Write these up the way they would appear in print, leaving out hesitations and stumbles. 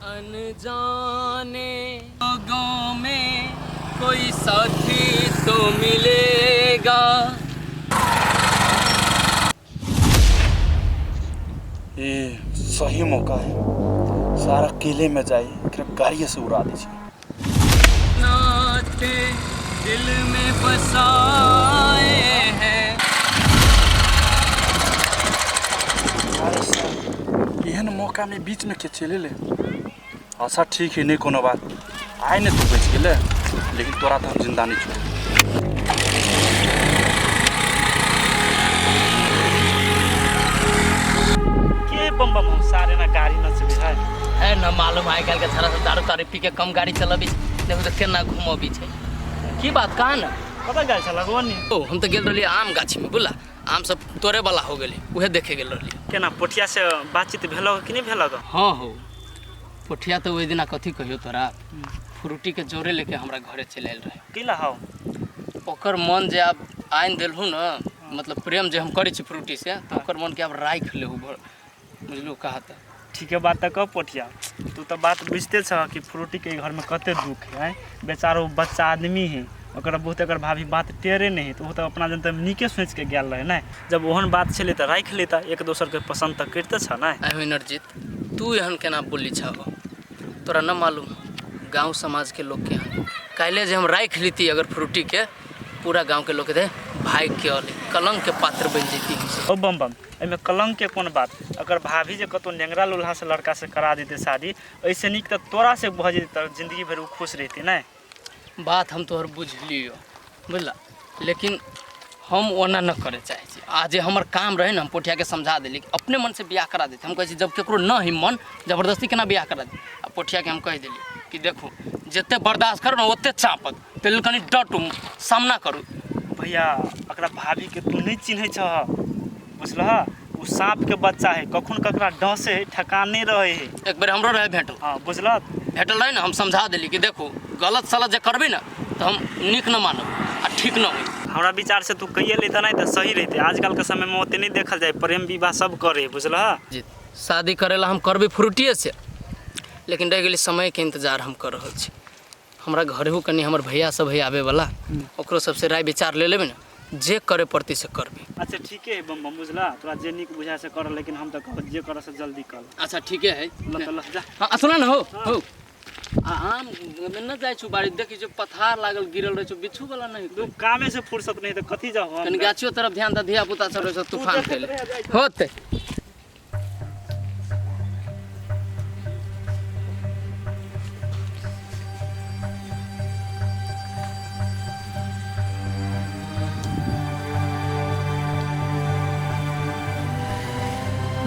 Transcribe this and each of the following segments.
अनजाने लोगों में कोई साथी तो मिलेगा। ये सही मौका है, सारा किले में जाए एकरा गाड़िए से उड़ा दै छी। नाते दिल में बसाए हैं। अरे साहब, एहन मौका में बीच में के चले ले। अच्छा ठीक है, नहीं कोनो बात, आइ ने तू बच गेले, लेकिन तोरा तो हम जिंदा नहीं छोड़। के बम बम हम सारे ना गाड़ी नचबे है। है न मालूम, आइ काल्हि के छड़ा सब दारू तारू पी के कम गाड़ी चलबी छै, देखू तऽ केना घुमबी छै। की बात कहा न? कतऽ गेल छल लगवनी? ओ हम तऽ गेल रहलियै आम गाछीमे, बुझला आम सब तोड़े वाला हो गेलै, उहे देखे गेल रहलियै। केना पोठिया से बातचीत भेलौ कि नहि भेलौ? हाँ हो, पोठिया तऽ ओहि दिना कथी कहियो तोरा, फ्रूटी के जोरे लेके हमरा घरे चलि आयल रहे। की लहाउ? ओकर मन जे आब आनि देलहु ने, मतलब प्रेम जे हम करै छी फ्रूटी से, तऽ ओकर मन के आब राखि लेहु, बुझलू कहा तऽ। ठीके बात तऽ कह पोठिया, तू तऽ बात बुझिते छह कि फ्रूटीके घरमे कते दुख है, बेचारो बच्चा आदमी है, ओकरा बहुत एकर भाभी बात टेरे नहि है, तऽ ओ तऽ अपना जन तऽ नीके सोचिके गेल रहै ने। जब ओहन बात छलै तऽ राखि लेता, एक दोसरके पसन्द तऽ करिते छह ने। आइ नरजीत, तू एहन केना बोली छह? तोरा न मालूम गाँव समाजके लोग केहन। काल्हि जे हम राखि लेती अगर फ्रूटीके, पूरा गाँवके लोग दे भाग के अले कलंक के पात्र बनि जैती हमसब। ओ बम बम, एहिमे कलंकके कोन बात? अगर भाभी जे कतहु नेंगरा लोल्हासँ लड़कासँ करा देतै शादी, एहिसँ नीक तऽ तोरासँ भऽ जेतै, तऽ जिन्दगी भरि ओ खुश रहितै ने। बात हम तोहर बुझलियो बुझला, लेकिन हम ओना न करे चाहै छी। आ जे हमर काम रहै ने, हम पोठियाके समझा देली कि अपने मनसँ बियाह करा देते। हम कहै छी जब केकरो न ही मन, जबरदस्ती केना बियाह करा दे। आ पोठियाके हम कहि देली कि देखू जते बर्दाश्त करू ने ओते चापत, ताहि लेल कनि डटू, सामना करू। भैया एकरा भाभीके तू नहि चिन्है छह, बुझलह? ओ साँपके बच्चा है, कखन ककरा डसे है ठकान नहि रहै है। एक बेर हमरो रहे भेटल। हाँ बुझलह, भेटल रहे ने, हम समझा देली कि देखू गलत सलत जे करबै ने तऽ हम नीक न मानब आ ठीक न होई। हमरा विचार से तू कहिए लेता नहीं तऽ सही रहते। आजकल के समय में ओते नहीं देखल जाए, प्रेम विवाह सब करे, बुझलह? जी शादी करेला हम करबै फ्रूटिए से, लेकिन रहि गेलै समयके इंतजार हम कर रहल छी। हमरा घरहु कनि हमर भैया सब है आबैवला, ओकरो सबसे राय विचार ले लेबै ने, जे करे पड़तै से करबै। अच्छा ठीके है बम बम, बुझला? तोरा जे नीक बुझाय से कर, लेकिन हम तऽ कहब जे कर से जल्दी कर। अच्छा ठीके है। ल तऽ ल जा। हाँ सुना ने हो हो, आ आम में न जाइ छु बाड़ी, देखी जो पथार लागल गिरल रहै छौ, बिच्छू वाला नहीं। तू कामे से फुर्सत नहीं तऽ कथी जाओ हम? कनि गाछियो तरफ ध्यान दे, धिया पुता सब रहै छौ तू तूफान देखैत फैले रह जाइ छौ। होतै।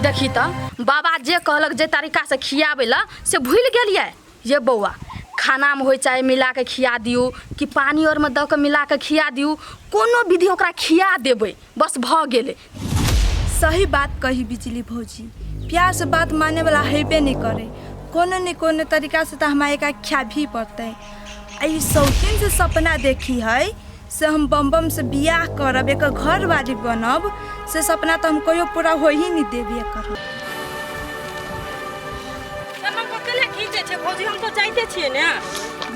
देखी तऽ बाबा जे कहलक जे तरीकासँ खियाबै लए से भूलि गेलियै। ये बौआ, खानामे होइ चाहे मिलाके खिया दियौ कि पानि आरमे दऽ कऽ मिलाके खिया दियौ, कोनो विधि ओकरा खिया देबै, बस भऽ गेलै। सही बात कही बिजली भौजी, प्यार से बात माने वाला हेबे नहीं करे। कोनो ने कोनो तरीका से तो हमरा एक खा भी पड़तै। आ ई शौकीन से सपना देखी है से हम बम बम से बियाह करब, एक घर वाली बनब, से सपना तो हम कहियो पूरा हो ही नहीं देबी एकर। भौजी हम तो जाइते छियै ने।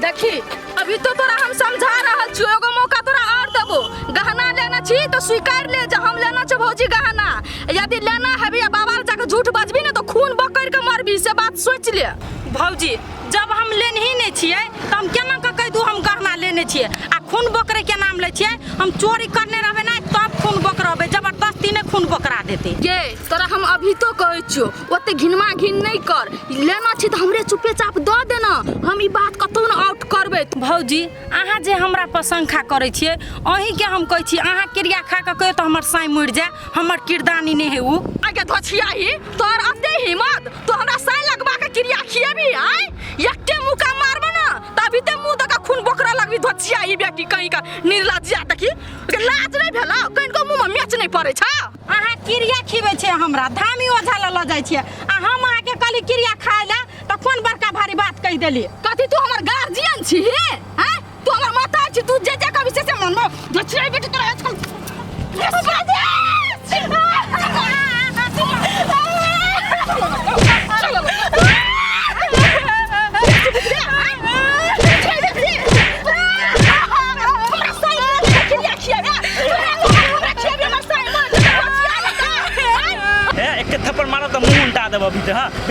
देखी अभी तो तोरा हम समझा रहल छियो, एगो मौका तोरा और देबो। गहना लेना छी तो स्वीकार ले जे हम लेना छै भौजी गहना। यदि लेना हेबी आ बाबा जाके झूठ बजबी ने तो खून बकरि के मरबी, से बात सोच ले। भौजी जब हम लेने ही नहीं छियै तऽ हम केना कऽ कहि दू हम गहना लेने छियै? आ खून बोकरे के नाम लै छियै? हम चोरी करने रहबै ने तब खून बोकरबै, जबरदस्ती नहि खून बोकरा देतै। गे तोरा हम अभी तो कहै छियो ओते घिनमा घिन नहि कर, लेना छी तऽ हमरे चुपे चाप दऽ देना, हम ई बात कतौ ने आउट करबै। भौजी अहाँ जे हमरा पर शंका करै छियै, अहीँके हम कहै छी, अहाँ क्रिया खा कऽ कहियौ तऽ हमर साँइ मरि जाय, हमर किरदानी नहि है उ। आगे धोछियाही तोहर अते हिम्मत, तू हमरा साँइ लगवा के क्रिया खिएबी? आय एके मुका मारबो ना तभी ते मुंह दऽ के खून बोकरा लगबी। धोछियाही बेटी कहीं का निर्लज्जिया, देखी ओकरा लाज नहीं भेलौ? कनिको मुंह में मेच नहीं पड़ै छ। अहाँ क्रिया खिबै छियै हमरा, धामी ओझा लऽ लऽ जाइ छियै, आ हम अहाँके कहली क्रिया खाय लए तऽ कोन बड़का भारी बात कहि देली? कथी तू हमर गार्जियन छी हे? हैं तू हमर माता छी, तू जे जे कहबी से से मानबो। धोछियाही बेटी तोरा आजकल।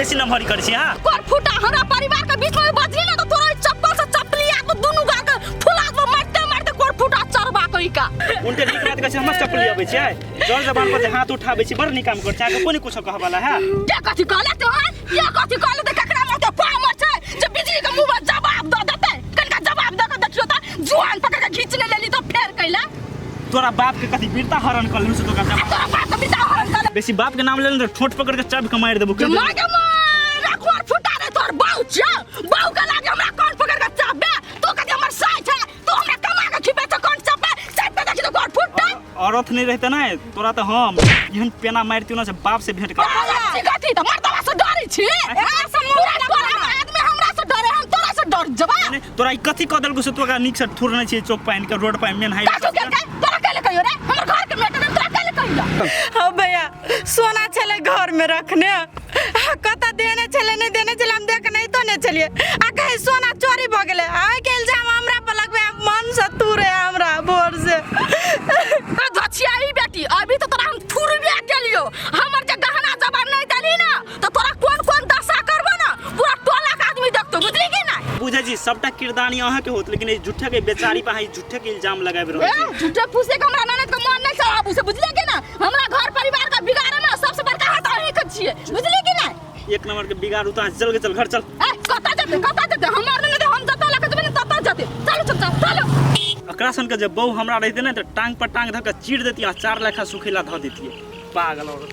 बेसी नमहरी करै छी अहाँ। कोर फूटा हमरा परिवार के बीच में बजली ना तो तोरा चप्पल से चपली आ तो दुनू गाल के फुला दो, मारते मारते कोर फूटा चरबा कहीं का। उनटे नीक बात कहै छी, हमर चप्पल अबै छियै, जर जबान पर जे हाथ उठाबै छी, बड़ नीक काम करै छी, अहाँके कोइ कुछो कहऽ वाला है? के कथी कहले तो हैं? के कथी कहले तो? ककरा मारते पामर छै जे बिजली के मुंह में जवाब द देते? कनका जवाब दे के देखियो त जुआन पकड़ के खींचने लेली तो फेर कैला। तोरा बाप के कथी वीरता हरण कर लेलु से तोरा जवाब? तोरा बाप के वीरता हरण कर ले। बेसी बाप के नाम लेलु त ठोट पकड़ के चाबी के मारि देबो। मार के मार कोर फुटा रे तोर बाऊ छ, बाऊ के लागे हमरा कान पकड़ के चाबे। तू कथी हमर साई छै? तू हमरा कमा के खिबे छ, कान चाबे चाबे देखि तो कोर फुटा। औरत नहीं रहते ना तोरा त हम एहन पेना मारतियो ना से बाप से भेंट कर। कथी त मर्दवा से डरै छी? पूरा तोरा आदमी हमरा से डरे, हम तोरा से डर जबा। तोरा ई कथी क देलको से तोरा नीक से थुर नै छी चौक पानि के रोड पानि मेन हाईवे। काजू के तोरा केले कहियो रे? हमर घर के मेटर तोरा केले कहियो? हाँ भैया, सोना छलै घर में रखने, कतऽ देने छलै नहि देने छलै हम देख नहीं तो नहीं छलियै, आ कहे सोना चोरी भऽ गेलै, आइ के इल्जाम हमरा पर लगबै, मन से तूरे हमरा भोर से। धछियाई बेटी, अभी तो तोरा हम थुरबे केलियो। हमर जे गहना जबर नहीं देली ना तो तोरा कोन कोन दशा करबो ना पूरा टोला के आदमी देखतो, बुझली कि ना? बुझै छी सबटा किरदानी अहाँ के होत, लेकिन ई झूठे के बेचारी पर अहाँ झूठे के इल्जाम लगाबि रहल छी। झूठे फूसे के हमरा ननद के मन नहीं चढ़ाबू से, बुझली कि ना? हमरा घर परिवार का बिगाड़े में सबसे बड़का हाथ अहीं के छियै, बुझली कि ना? एक नंबर के बिगाड़ू तो चल के चल घर चल। ए कतऽ जेतै, कतऽ जेतै? हमर ननद हम जतऽ लऽ के जेबै ने ततऽ जेतै। चलू चुपचाप चलू। एकरा सन के जब बहू हमरा रहते ना तो टांग पर टांग धऽ के चीर देती आ 4 लाख सुखेला धऽ देती। पागल औरत।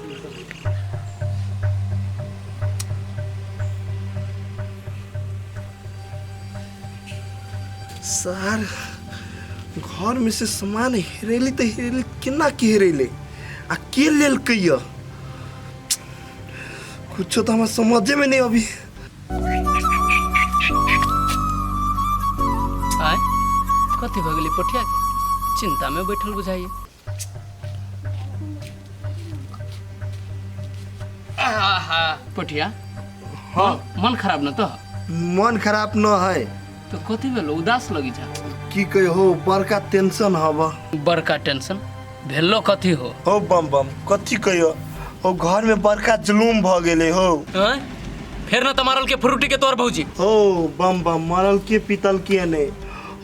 सर घर में से सामान हेरेली तो हेरेली केना के हेरेले आ के लेलकै य? कुछो तो हमरा समझे में नहीं अभी। आय कथी भऽ गेलै पोठिया के? चिंता में बैठल बुझाइए। आहा पोठिया, हाँ मन खराब न तो? मन खराब न है। तो कथी भेलो उदास लगी छा? की कहो बड़का टेंशन हब। बड़का टेंशन भेलो कथी हो? हो बम बम कथी कहियो, हो घर में बड़का जुलूम भ गेलै हो। फेर न त मारल के फ्रूटी के तोर भौजी। हो बम बम मरल के पीतल के ने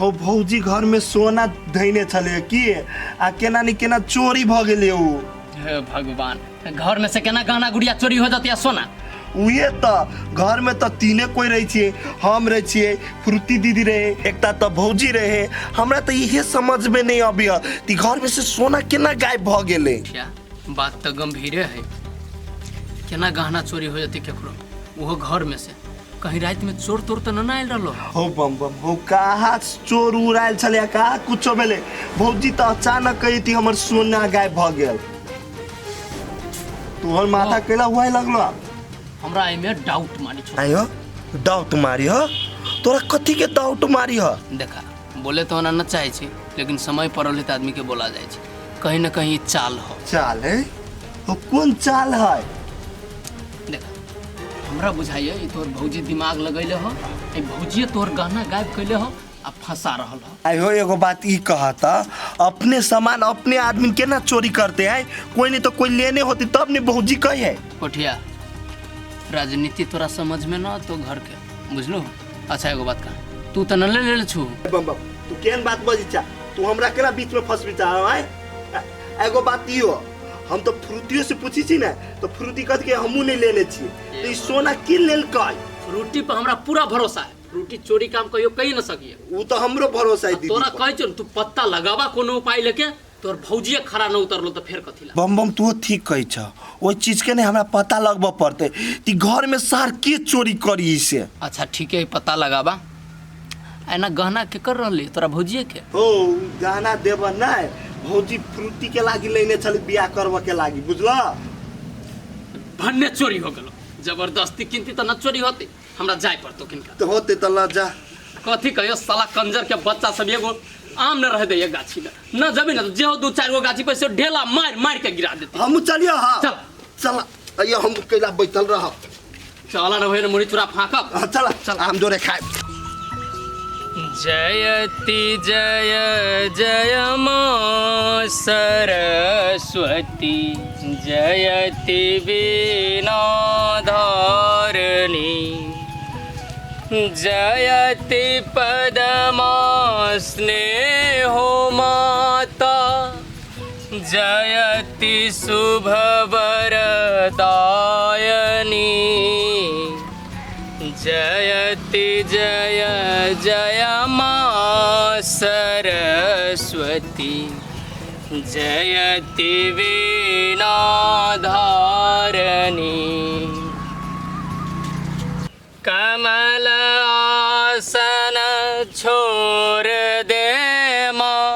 हो भौजी घर में सोना धैने छले की आ केना नि केना चोरी भ गेलै उ। हे भगवान, घर में से केना गहना गुड़िया चोरी हो जाती है सोना? उहे त घर में त तीने कोई रहे छियै, हम रहे छियै, फ्रूटी दीदी रहे, एकटा त भौजी रहे। हमरा त इहे समझ में नहीं अबिय कि घर में से सोना केना गायब भ गेलै। बात त गंभीरे है, केना गहना चोरी हो जाती केकरो, वो घर में से? कहीं रात में चोर तोर त न आयल रहलो? हो बम बम हो कहाँ चोर उर आयल छलै, कहाँ कुछो भेलै। भौजी त अचानक कही थी हमर सोना गायब भ गेल। तोहर माथा कैला हुआ लगलो? हमरा एमे डाउट मारी छो। आयो डाउट मारी हो? तोरा कथी के डाउट मारी हो? देखा बोले तो ना न चाहे छी, लेकिन समय पड़ल है त आदमी के बोला जाय छै, कहीं न कहीं चाल हो। चाल है? हो कौन चाल है? देखा हमरा बुझाइए ई तोर भौजी दिमाग लगैले हो, ई भौजी तोर गहना गायब कैले हो आ फंसा रहल हो। आयो एगो बात ई कहता, अपने सामान अपने आदमी केना चोरी करते हैं? कोई नहीं तो कोई लेने होती तब ने भौजी कहे है। कोठिया राजनीति तोरा समझ में न तो घर के बुझलू। अच्छा एगो बात कह, तू त न ले ले छु? बम बम तू केहन बात बजै छा? तू हमरा केना बीच में फंसबी चा? आय एगो बात ई हो, हम तो फ्रूटियो से पूछी छी ना तो फ्रूटी कह के हमू नहीं लेने छी, तो ई सोना के लेलकै? फ्रूटी पर हमरा पूरा भरोसा है, फ्रूटी चोरी काम कहियो कहि न सकिए। उ तो हमरो भरोसा है दीदी। तोरा कहै छौ तू पत्ता लगाबा कोनो उपाय लेके, तोर भौजिए खड़ा न उतरलो तो फेर कथी ला? बम बम तू ठीक कहै छ, ओइ चीज के नहीं हमरा पता लगबऽ पड़तै कि घर में सार के चोरी करी से। अच्छा ठीक है पता लगाबा। एना गहना के कर रहली तोरा भौजिए के? हो गहना देब नै, भौजी फ्रूटी के लागी लेने छली बियाह करबऽ के लागी, बुझला? भन्ने चोरी हो गेलो, जबरदस्ती किनती त न चोरी होती, हमरा जाय पड़तो किनका। तो होते त ल जा। कथी कहियो साला कंजर के बच्चा सब एगो आम न रह दे गाछी में, न जबी न जे हो 2 4 गो गाछी पर से ढेला मार मार के गिरा देती। हम चलियो। हां चल चल, अइयो हम कैला बैठल रह। चला न होय न मुड़ी चूरा फाकब। हां चल चल आम जोरे खाए। जयति जय जय मां सरस्वती, जयति वीणा धारिणी जयति पद्मा स्नेहो माता जयति शुभवरदायिनी जयति जय जय माँ सरस्वती जयति वीणा धारिणी। कमल आसन छोड़ दे माँ,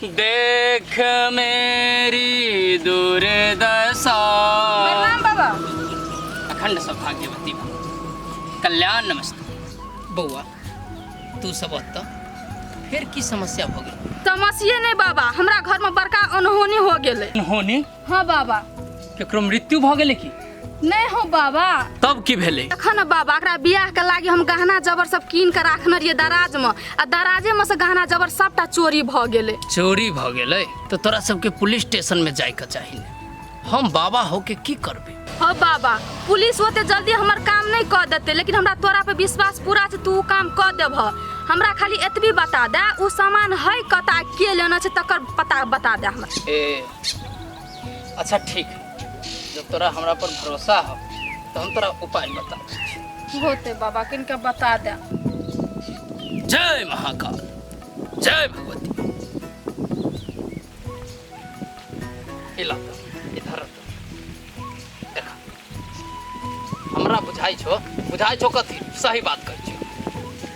देख मेरी दुर्दशा। प्रणाम बाबा। अखंड सौभाग्यवती भव, कल्याण नमस्ते। बौआ तू सब ओतऽ फेर की समस्या भऽ गेल? समस्ये नहि बाबा, हमरा घर में बड़का अनहोनी हो गेलै। अनहोनी? हाँ बाबा। केकरो मृत्यु भऽ गेलै की? नहीं हो बाबा। तब की भेलै? एखन बाबा एकरा बियाह के लागी हम गहना जबर सब कीन के राखने रहियै दराज में, आ दराजे में से गहना जबर सबटा चोरी भऽ गेलै। चोरी भऽ गेलै तऽ तोरा सबके पुलिस स्टेशन में जाइके चाही ने। हम बाबा होके की करबै? हाँ बाबा, पुलिस ओते जल्दी हमर काम नहीं कऽ देतै, लेकिन हमरा तोरा पे विश्वास पूरा छै, तू उ काम कऽ देबह। हमरा खाली एतबी बता दे उ सामान है कतऽ, के लेना छै तकर पता बता दे हमरा। ए अच्छा ठीक, जब तोरा हमरा पर भरोसा हो तो हम तोरा उपाय बता दै छी। होते बाबा, किनके बता दे। जय महाकाल, जय भगवती। इला तो, इधर तो। देखा हमरा बुझाइ छो, बुझाइ छो कथी? सही बात कहै छो।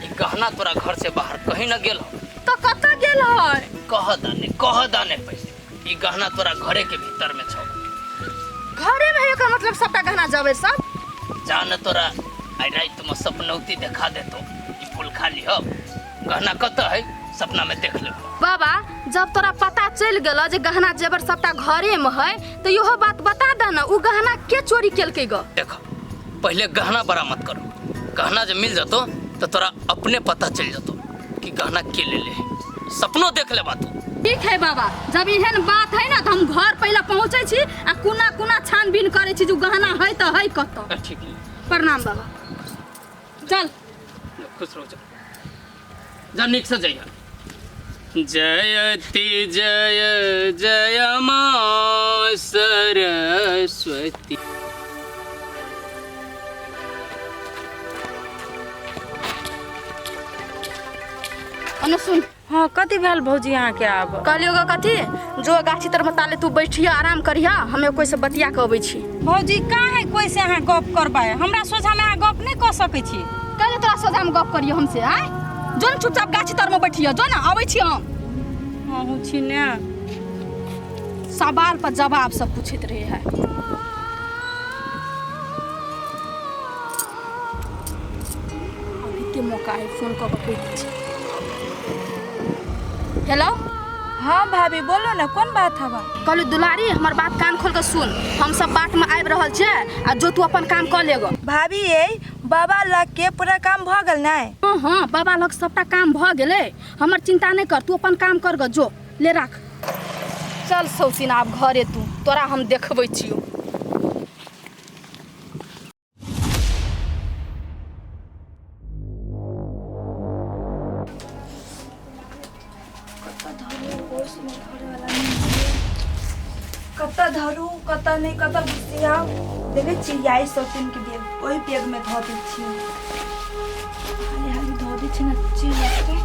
ई गहना तोरा घर से बाहर कहीं न गेल हो। तो कतऽ गेल है? कह दाने, कह दाने पहिले। ई गहना तोरा घरे के भीतर में छौ। घरे में है एकर मतलब सबटा गहना जबै सब? जान तोरा आइ राति में सपनौती देखा देतो, ई फूल खाली हो, गहना कतऽ है सपना में देख लेबो। बाबा जब तोरा पता चलि गेल जे गहना जेवर सबटा घरे में है तो इहो बात बता दे न, उ गहना के चोरी केलकै ग? देखो पहले गहना बरामद करो, गहना जब मिल जतो तो तोरा अपने पता चल जतो कि गहना के ले ले, सपनो देख लेबा तू। ठीक है बाबा, जब एहन बात है ना तो हम घर पहले पहुँचे छी आ कोना कोना छानबीन करे छी जो गहना है तो है कतऽ। ठीक है। प्रणाम बाबा। चल खुश रहो, चल जा नीक से जइहा। जयति जय जय माँ सरस्वती। अनु सुन। हाँ कथी भेल भौजी अहाँ के? आब कहलियो ग कथी, जो गाछी तर में ताले तू बैठिया आराम करिया, हमे कोई से बतिया के अबै छी। भौजी काहे कोई से अहाँ गप करबै? हमरा सोझा में अहाँ गप नहीं कऽ सकै छी। कहले तोरा सोझा में गप करियो हमसे? आय जो न चुपचाप गाछी तर में बैठिया, जो न अबै छी हम। अहूँ छी ने। सवाल पर जवाब सब पूछैत रहे है। अभी के मौका है फोन कऽ के कहि दै छी। हेलो। हाँ भाभी बोलो ना, कौन बात हवा? कहलू दुलारी हमर बात कान खोल के सुन, हम सब बाट में आबि रहल छियै आ जो तू अपन काम कऽ लेगो। भाभी ये बाबा लग के पूरा काम भऽ गेल नै? हाँ हाँ बाबा लग सबटा काम भऽ गेलै, हमर चिंता नहीं कर, तू अपन काम कर ग, जो ले राख। चल सौसिन आब घरे तू, तोरा हम देखबै छियौ। कतऽ धरू कतऽ नहीं, कतऽ घुसियाउ। देखै छियै आई सौतिन के बैग ओहि बैग में धऽ दै छियै, हाली हाली धऽ दै छियै ने, चलि जेतै।